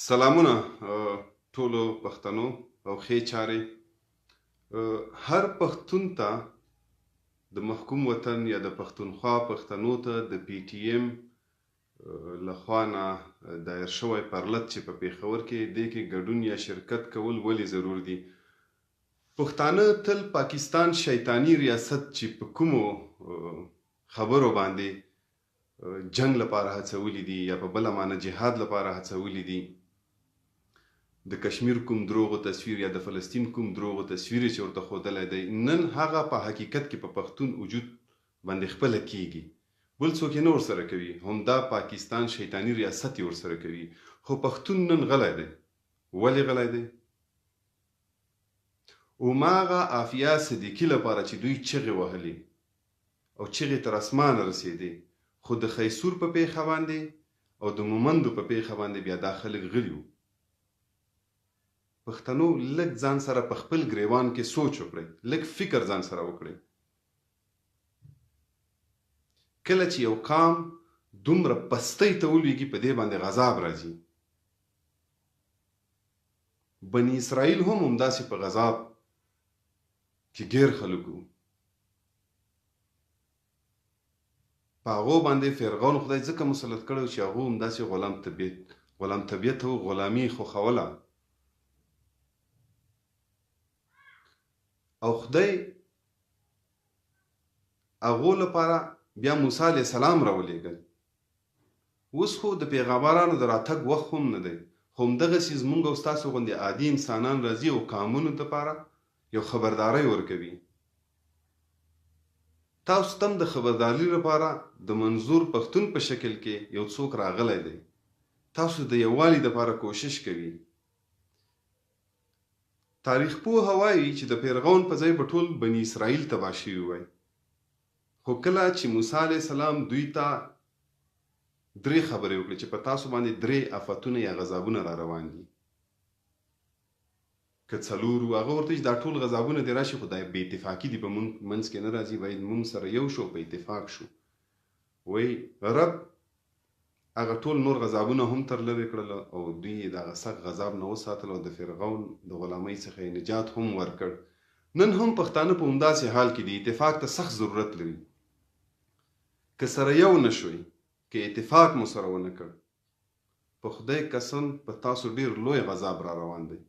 سلامونه ټولو پښتنو او ښې چارې. هر پښتون ته د محکوم وطن یا د پښتونخوا پښتنو ته د پي ټي ایم له خوا نه دایر شوی پرلت چې په پېښور کې دې کې ګډون یا شرکت کول ولې ضرور دي؟ پښتانه تل پاکستان شیطاني ریاست چې په کومو خبرو باندې جنګ لپاره هڅولي دي یا په بله معنی جهاد لپاره هڅولي دي، د کشمیر کوم دروغو تصویر یا د فلسطین کوم دروغو تصویر یې چې ورته ښودلی دی، نن هغه په حقیقت کې په پښتون وجود باندې خپله کیږي، بل څوک یې نه ورسره کوي، همدا پاکستان شیطاني ریاست یې ورسره کوي، خو پښتون نن غلی دی، ولې غلی دی؟ هماغه عافیه صدیقي لپاره چې دوی چغې وهلې او چغې تر اسمانه رسېدې، خو د خیسور په پېښه باندې او د مومندو په پېښه باندې بیا دا خلک غلي وو. پښتنو لږ ځان سره په خپل ګرېوان کې سوچ وکړئ، لږ فکر ځان سره وکړئ. کله چې یو قام دومره پستۍ ته ولوېږي، په دې باندې غذاب راځي. بني اسرائیل هم همداسې په غذاب کې ګیر خلک وو. په هغو باندې فرعون خدای ځکه مسلط کړی چې هغو همداسې غلام طبیعت غلام طبیعت او غلامي خوښوله او خدای هغو لپاره بیا موسی علیه السلام راولېږل. اوس خو د پیغمبرانو د راتګ وخت هم نه دی، خو همدغسې زمونږ او ستاسو غوندې عادي انسانان راځي او قامونو لپاره یو خبرداری ورکوي. تاسو ته هم د خبرداري لپاره د منظور پښتون په شکل کې یو څوک راغلی دی، تاسو د یووالي لپاره کوشش کوي. تاریخ پوه وايي چې د فرعون په ځای به ټول بني اسرائیل تباه شوي وای، خو کله چې موسی علیه السلام دوی ته درې خبرې وکړې چې په تاسو باندې درې افتونه یا غذابونه را روان دي که څلور وو، هغه ورته چې دا ټول غذابونه دې راشي خو دا بې اتفاقي دي په مونږ منځ کې نه راځي، باید مونږ سره یو شو په اتفاق شو. وایي رب هغه ټول نور غذابونه هم تر لرې کړل او دوی یې د هغه سخت غذاب نه وساتل او د فرعون د غلامۍ څخه یې نجات هم ورکړ. نن هم پښتانه په همداسې حال کې دي، اتفاق ته سخت ضرورت لري. که سره یو نه شوئ، که اتفاق مو سره ونه کړ، په خدای قسم په تاسو ډېر لوی غذاب را روان دی.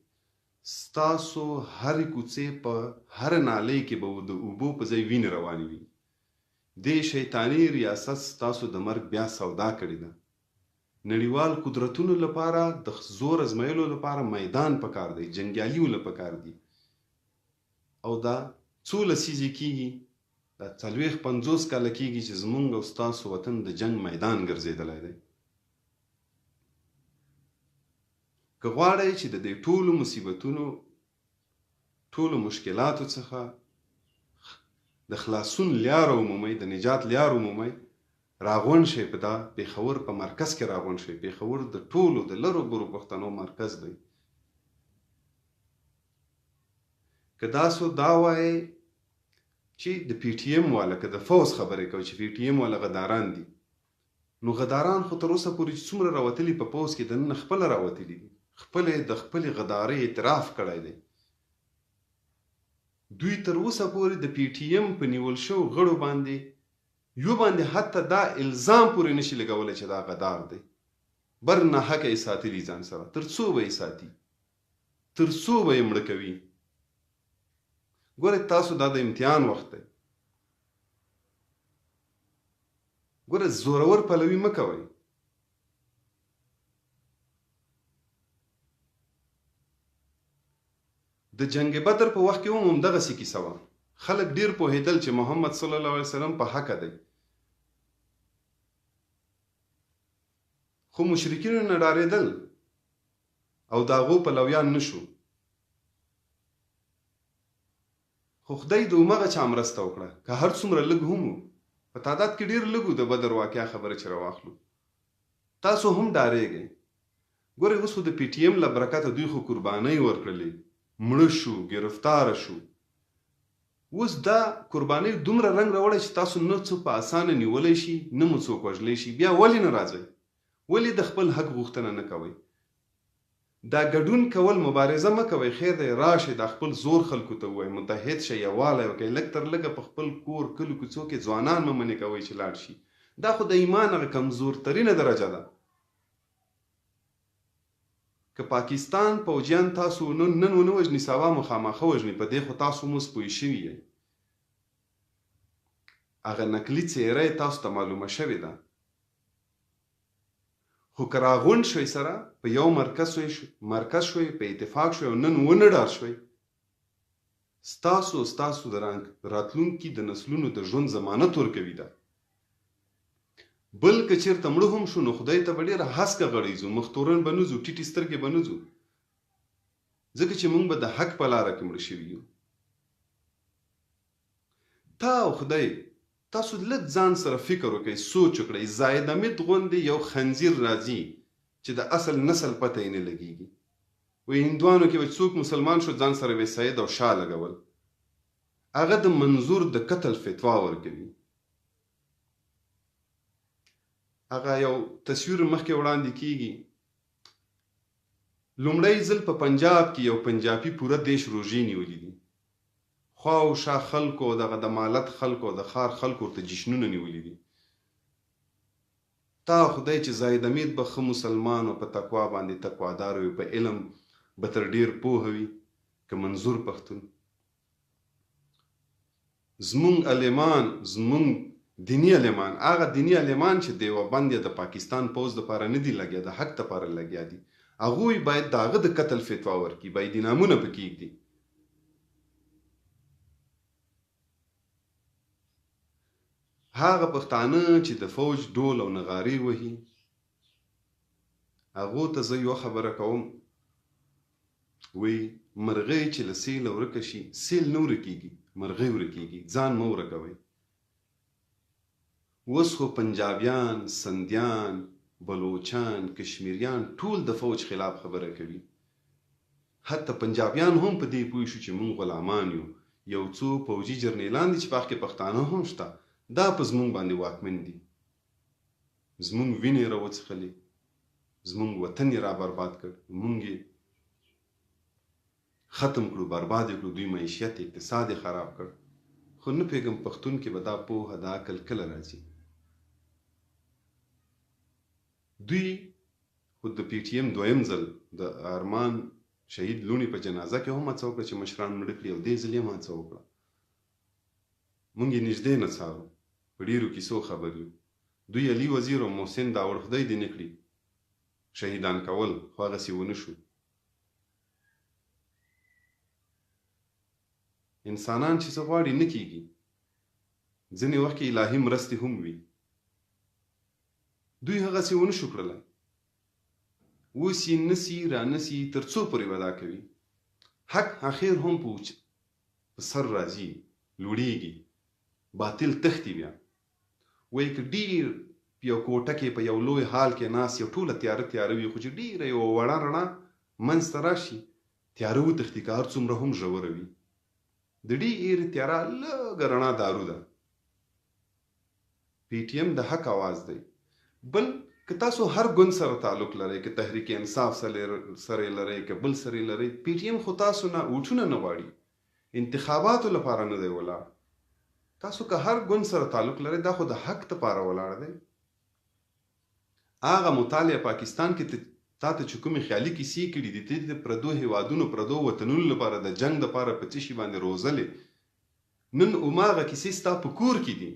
ستاسو هرې کوڅې په هره نالۍ کې به د اوبو په ځای وینې روانې وي. دې شیطاني ریاست ستاسو د مرګ بیا سودا کړې ده. نړیوال قدرتونو لپاره د زور ازمایلو لپاره میدان پکار دی، جنګیالي له پکار دي. او دا څو لسیزې کیږي، دا 40 50 کاله کیږي چې زمونږ او ستاسو وطن د جنګ میدان ګرځېدلی دی. که غواړئ چې د دې ټولو مصیبتونو، ټولو مشکلاتو څخه د خلاصون لیار ومومئ، د نجات لیار ومومئ، راغونډ شئ، په دا پېښور په مرکز کې راغونډ شئ. پېښور د ټولو د لرو برو پښتنو مرکز دی. که تاسو دا وایئ چې د پي ټي ایم والا، که د فوځ خبرې کوئ چې پي ټي ایم والا غداران دي، نو غداران خو تر اوسه پورې چې څومره راوتلي په پوځ کې دننه خپله راوتلي دي، خپله یې د خپلې غدارۍ اعتراف کړی دی. دوی تر اوسه پورې د پي ټي ایم په نیول شوو غړو باندې یو باندې حتی دا الزام پورې نشي لګولی چې دا غدار دی. بر ناحقه یې ساتلي ځان سره، تر څو به یې ساتي، تر څو به یې مړه کوي؟ ګورئ تاسو دا د امتحان وخت دی. ګوره زورور پلوي مه کوئ. د جنګ بدر په وخت کې هم همدغسې کیسه وه. خلک ډیر پوهېدل چې محمد صلی الله علیه وسلم په حقه دی، خو مشرکینو نه ډارېدل او د هغو پلویان نه شو. خو خدای د همغه چا مرسته وکړه، که هر څومره لږ هم وو، په تعداد کې ډېر لږ وو. د بدر واقعه خبره چې راواخلو، تاسو هم ډارېږئ. ګورئ اوس خو د پي ټي ایم له برکته دوی خو قربانۍ ورکړلې، مړه شو، ګرفتاره شو. اوس دا قربانۍ دومره رنګ راوړی چې تاسو نه څوک په اسانه نیولی شي، نه مو څوک وژلی شي. بیا ولې نه راځئ؟ ولې د خپل حق غوښتنه نه کوئ؟ دا ګډون کول مبارزه مه کوئ خیر دی راشئ دا خپل زور خلکو ته ووایئ متحد شئ یووالی وکړئ لږ تر لږه په خپل کور کلو کوڅو کې ځوانان مه منع کوئ چې لاړ شي دا خو د ایمان هغه کمزور ترینه درجه ده که پاکستان پوجیان تاسو نن نن ونه وژني سبا مو خامخا وژني په دې خو تاسو هم اوس پوه شوي یئ هغه نقلي څیره یې تاسو ته معلومه شوې ده. خو که راغونډ شوئ سره په یو مرکز شوئ مرکز شوئ په اتفاق شوئ او نن ونه ډار شوئ ستاسو او ستاسو د راتلونکي د نسلونو د ژوند ضمانت ورکوي دا بل که چېرته مړه هم شو نو خدای ته به ډېره هسکه غړۍ ځو مخ تورن به نه ځو ټیټې سترګې به نه ځو ځکه چې مونږ به د حق په لاره کې مړه شوي یو. تا او خدای تاسو لږ ځان سره فکر وکړئ، سوچ وکړئ، زاهد حمید غوندې یو خنزیر راځي چې د اصل نسل پته یې نه لګیږي. وایي هندوانو کې به چې څوک مسلمان شو ځان سره به یې سید او شاه لګول. هغه د منظور د قتل فتوا ورکوي. هغه یو تصویر مخکې وړاندې کیږي. لومړی ځل په پنجاب کې یو پنجابي پوره 30 روژې نیولې دي. خوا او شا خلکو او دغه د مالت خلکو او د ښار خلکو ورته جشنونه نیولي دي. تا خدای چې زاهد حمید به ښه مسلمان او په تقوا باندې تقوادار وي په علم به تر ډیر پوه وي که منظور پښتون. زمونږ عالمان زمونږ دیني عالمان هغه دیني عالمان چې دیوبند یا د پاکستان پوځ دپاره نه دي لګیا د حق دپاره لګیا دي هغوی باید د هغه د قتل فتوا ورکړي باید انعامونه پکې ږدي. هغه پښتانه چې د فوج ډول او نغارې وهي هغو ته زه یوه خبره کوم وی مرغۍ چې له سیله ورکه شي سیل نه ورکیږي مرغۍ ورکیږي ځان مه ورکوئ اوس خو پنجابیان، سندیان، بلوچان، کشمیریان ټول د فوج خلاف خبره کوي. حتی پنجابیان هم په دې پوه شو چې مونږ غلامان یو، یو څو پوجي جرنیلان دي چې په هغه کې پښتانه هم شته، دا په زمونږ باندې واکمن دي. زمونږ وینې یې راوڅښلې، زمونږ وطن یې رابرباد کړ، مونږ یې ختم کړو برباد یې کړو دوی معیشیت اقتصاد یې خراب کړ خو نه پوهیږم پښتون کې به دا پوهه دا عقل کله راځي دوی خو د پي ټي ایم دویم ځل د ارمان شهید لوڼي په جنازه کې هم هڅه وکړه چې مشران مړه کړي او دې ځل یې هم هڅه وکړه مونږ یې نږدې نه څارو په ډیرو کیسو خبر یو دوی علي وزیر او محسن داوړ خدای دې نه کړي شهیدان کول خو هغسې ونه شو انسانان چې څه غواړي نه کیږي ځینې وخت کې الهي مرستې هم وي دوی هغسې ونه شو کړلی اوس یې نسی را نسی تر څو پورې به دا کوي حق اخر هم په په سر راځي لوړیږي باطل تښتي بیا وایي که ډیر په یو کوټه کې په یو لوی هال کې ناست یو ټوله تیاره تیاره وي خو چې ډیره یوه وړه رڼا منځ ته راشي تیاره وتښتي که هر څومره هم ژوره وي د ډیرې تیاره لږه رڼا دارو ده. پي ټي ایم د حق اواز دی. بل که تاسو هر ګوند سره تعلق لرئ که تحریک انصاف سره لرئ که بل سره لرئ پي ټي ایم خو تاسو نه ووټونه نه غواړي انتخاباتو لپاره نه دی ولاړ تاسو که هر ګوند سره تعلق لرئ دا خو د حق لپاره ولاړ دی هغه مطالعه پاکستان کې تاته چې کومې خیالي کیسې کړي دي ته د پردو هیوادونو پردو وطنونو لپاره د جنګ لپاره په څه شي باندې روزلې نن هماغه کیسې ستا په کور کې دي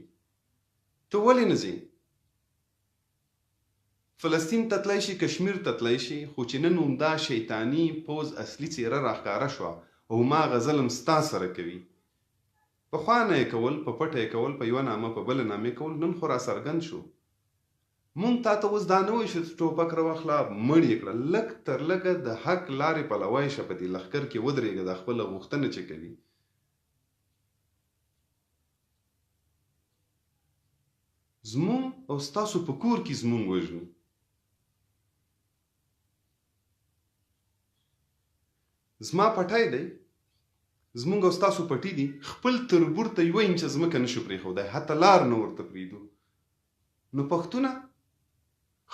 ته ولې نه ځې فلسطین ته تلای شي کشمیر ته تلای شي خو چې نن همدا شیطاني پوځ اصلي څیره راښکاره شوه او هماغه ظلم ستا سره کوي پخوا نه یې کول په پټه یې کول په یوه نامه په بله نامه یې کول نن خو راڅرګند شو مونږ تاته اوس دا نه وایو چې ته ټوپک راواخله مړ یې کړه لږ تر لږه د حق لارې پلوی شه په دې لښکر کې ودرېږه دا خپله غوښتنه چې کوي زمونږ او ستاسو په کور کې زمونږ وژني. زما پټی دی، زمونږ او ستاسو پټي دي، خپل تربور ته یوه اینچه ځمکه نشو پرېښودی، حتی لار نه ورته پرېږدو. نو پښتونه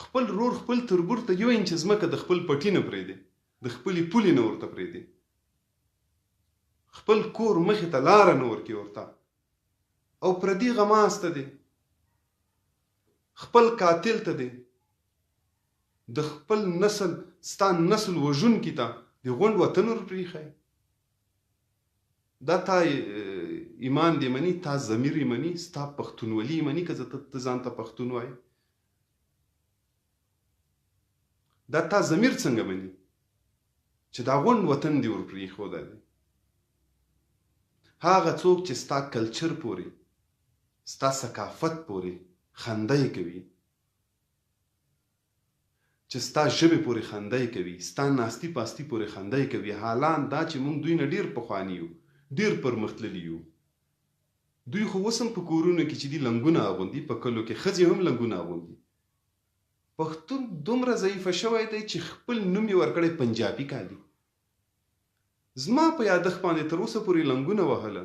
خپل رور خپل تربور ته یو اینچه ځمکه د خپل پټي نه پرېږدي، د خپلې پولې نه ورته پرېږدې، خپل کور مخې ته لاره نه ورکوې ورته، او پردي غماز ته دې، خپل قاتل ته دې، د خپل نسل ستا نسل وژونکي ته د غونډ وطن ور پرېښی. دا تا ایمان دې مني، تا ضمیر یې مني، ستا پښتونولي یې مني، که زه ته ځان ته پښتون وایې؟ دا تا ضمیر څنګه مني چې دا غونډ وطن دې ور پرېښودی دی؟ هغه څوک چې ستا کلچر پورې، ستا ثقافت پورې خنده کوي، چې ستا ژبې پورې خنده کوي، ستا ناستي پاستي پورې خنده کوي، حالان دا چې موږ دوی نه ډېر پخواني یو، ډېر پرمختللي یو. دوی خو اوس هم په کورونو کې چې دي لنګونه اغوندي، په کلو کې ښځې هم لنګونه اغوندي. پښتون دومره ضعیفه شوی دی چې خپل نوم یې ورکړی پنجابي کالي. زما په یادښت باندې تر اوسه پورې لنګونه وهله.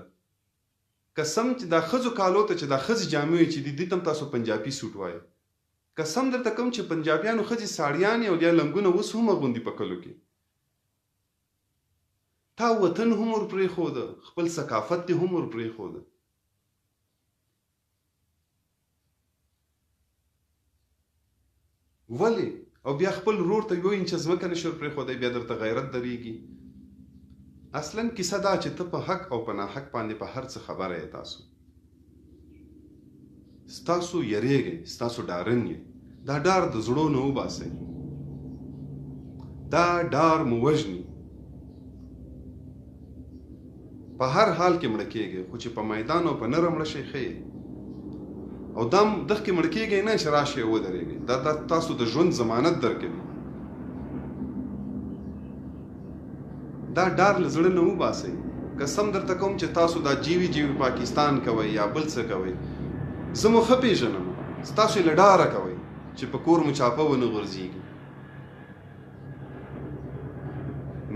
قسم چې دا ښځو کالو ته چې دا ښځې جامې چې دي، دې ته هم تاسو پنجابي سوټ وایئ. قسم درته کوم چې پنجابیانو ښځې ساړیانې او یا لنګونه اوس هم اغوندي په کلو کې. تا وطن هم ور پرېښوده، خپل ثقافت دې هم ور پرېښوده. ولې؟ او بیا خپل ورور ته یو انچه ځمکه نشي ور پرېښودی، بیا درته غیرت درېږي. اصلا کیسه دا چې ته په حق او په ناحق باندې په هر څه خبره یې. تاسو ستاسو یریږئ، ستاسو ډارن یې. دا ډار د زړو نه وباسئ، دا ډار مو وژني. په هر حال کې مړه کېږئ، خو چې په میدان او په نره مړه شئ ښه یې. او دا دښکې مړه کېږئ نه چې راشئ او ودرېږئ، دا تاسو د ژوند ضمانت درکوي. دا ډار له زړه نه وباسئ. قسم درته کوم چې تاسو دا جیوي جیوي پاکستان کوئ یا بل څه کوئ، زه مو ښه پېژنم. ستاسو یې له ډاره کوئ چې په کور مو چاپه ونه غورځېږي.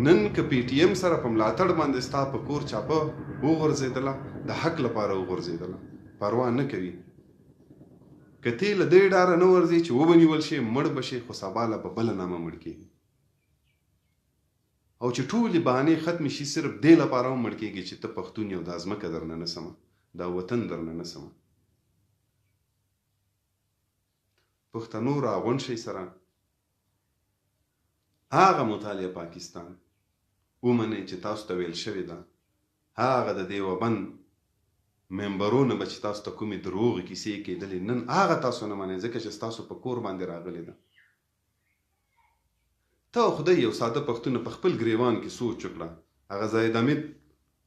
نن که پي ټي ایم سره په ملاتړ باندې ستا په کور چاپه وغورځېدله، د حق لپاره وغورځېدله، پروا نه کوي. که ته له دې ډاره نه ورځې چې وبه نیول شې، مړ به شې، خو سبا له به بله نامه مړ کېږي. او چې ټولې بهانې ختمې شي، صرف دې لپاره هم مړ کېږي چې ته پښتون یې او دا ځمکه درنه نه سمه، دا وطن درنه نه سمه. پښتنو راغونډ شئ سره، هغه مطالعه پاکستان ومنئ چې تاسو ته ویل شوې ده. هغه د دیوبند ممبرونه به چې تاسو ته کومې دروغ کیسې کېدلې، نن هغه تاسو نه منئ، ځکه چې ستاسو په کور باندې راغلې ده. ته او خدای یو ساده پښتونه په خپل ګریوان کې سوچ وکړه، هغه زاهد حمید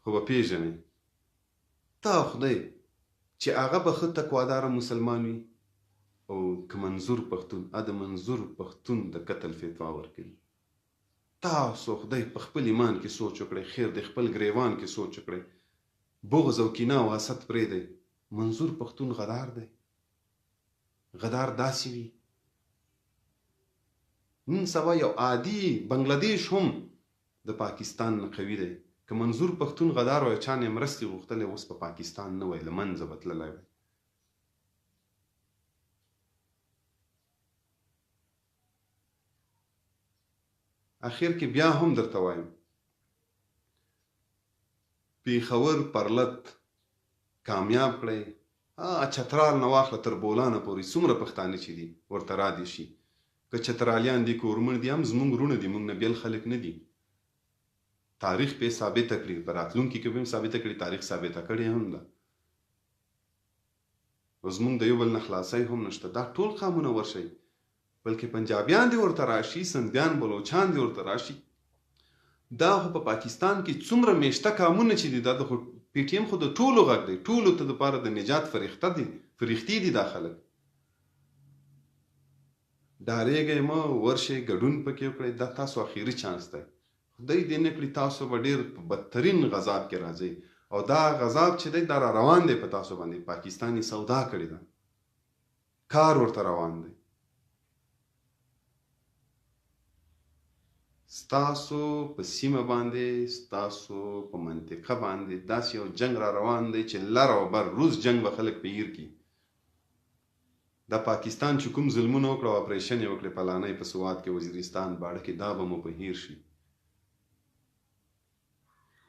خو به پېژنې. ته او خدای چې هغه به ښه تقواداره مسلمان وي او که منظور پښتون، د منظور پښتون د قتل فتوا ورکوي. تاسو خدای په خپل ایمان کې سوچ وکړئ، خیر دی خپل ګریوان کې سوچ وکړئ، بغض او کینه او حسد پرېږدئ. منظور پښتون غدار دی، غدار داسې وي. نن سبا یو عادي بنګلادیش هم د پاکستان نه قوي دی. که منظور پښتون غدار وای، چا نه مرستې غوښتلې، اوس په پاکستان نه وای، له منځه به تللی وای. اخر کې بیا هم درته وایم، پېښور پرلت کامیاب کړئ. چترال نه واخله تر بولانه پورې څومره پښتانه چې دي ورته را دي شي. که چترالیان دي، که ورمڼ دي، هم زمونږ وروڼه دي، مونږ نه بېل خلک نه دي. تاریخ پې ثابته کړي، په راتلونکي کې به هم ثابته کړي، تاریخ ثابته کړې هم ده. او زمونږ د یو بل نه خلاصی هم نشته. دا ټول قامونه ورشئ، بلکې پنجابیان دې ورته راشي، سندیان بلوچان دې ورته راشي. دا خو په پاکستان کې څومره میشته قامونه چې دي، دا د خو پي ټي ایم خو د ټولو غږ دی، ټولو ته دپاره د نجات فرښته دي، فرښتې دي دا خلک. ډارېږئ مه، ورشئ، ګډون پکې وکړئ، دا تاسو اخیري چانس دی. خدای دې نه کړي تاسو به ډېر په بدترین غذاب کې راځئ، او دا غذاب چې دی دا را روان دی په تاسو باندې. پاکستان یې سودا کړې ده، کار ورته روان دی. ستاسو په سیمه باندې، ستاسو په منطقه باندې داسې یو جنګ را روان دی چې لر او بر روس جنګ به خلک په هیر کړي. دا پاکستان چې کوم ظلمونه وکړه او اپریشن یې وکړې پلانۍ په سوات کې، وزیرستان باړه کې، دا به مو په هیر شي.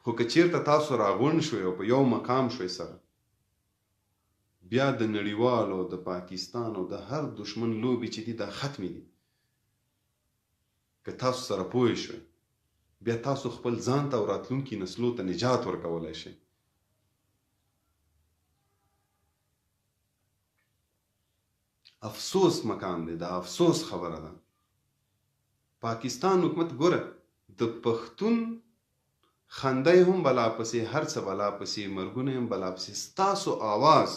خو که چیرته تاسو راغونډ شوئ او په یو مقام شوئ سره، بیا د نړیوالو او د پاکستان او د هر دښمن لوبې چې دي دا ختمې دي. که تاسو سره پوه شوئ، بیا تاسو خپل ځان ته او راتلونکي نسلو ته نجات ورکولای شئ. افسوس مقام دی، دا افسوس خبره ده. پاکستان حکومت ګوره د پښتون خنده یې هم بلا پسې، هر څه بلا پسې، مرګونه یې هم بلا پسې. ستاسو آواز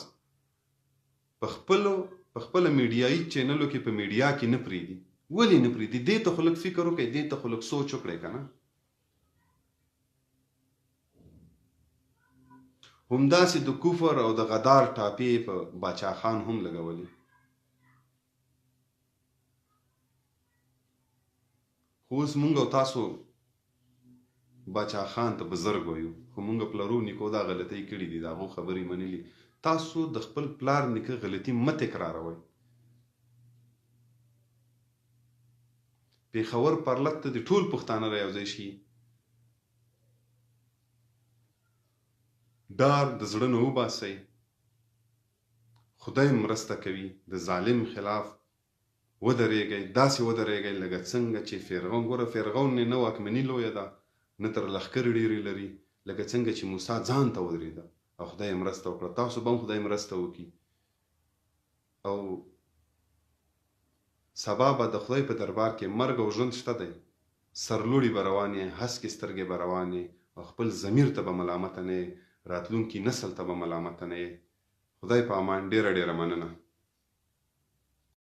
په خپلو په خپله میډیایي چینلو کې په میډیا کې نه پریږدي. ولې نه پریږدي؟ دې ته خو لږ فکر وکړئ، دې ته خو لږ سوچ وکړئ که نه. همداسې د کفر او د غدار ټاپې یې په باچا خان هم لګولې. خو اوس مونږ او تاسو باچا خان ته بزرګ وایو، خو مونږ پلرو نیکو دا غلطۍ کړي دي، د هغو خبرې منلي. تاسو د خپل پلار نیکه غلطي مه تکراروئ. پېښور پرلت ته دې ټول پښتانه را یوځای شي. ډار د زړه نه وباسئ. خدای مرسته کوي. د ظالم خلاف ودرېږئ، داسې ودرېږئ لکه څنګه چې فرعون، ګوره فرعون نه واکمني لویه ده، نه تر لښکرې ډېرې لري، لکه څنګه چې موسی ځان ته ودرېده او خدای یې مرسته وکړه، تاسو به هم خدای مرسته وکړي او سبا به د خدای په دربار کې مرګ او ژوند شته دی، سرلوړي به روان یې، هسکې سترګې به روان یې او خپل ضمیر ته به ملامته نه یې، راتلونکي نسل ته به ملامته نه یې. خدای په امان، ډېره ډېره مننه.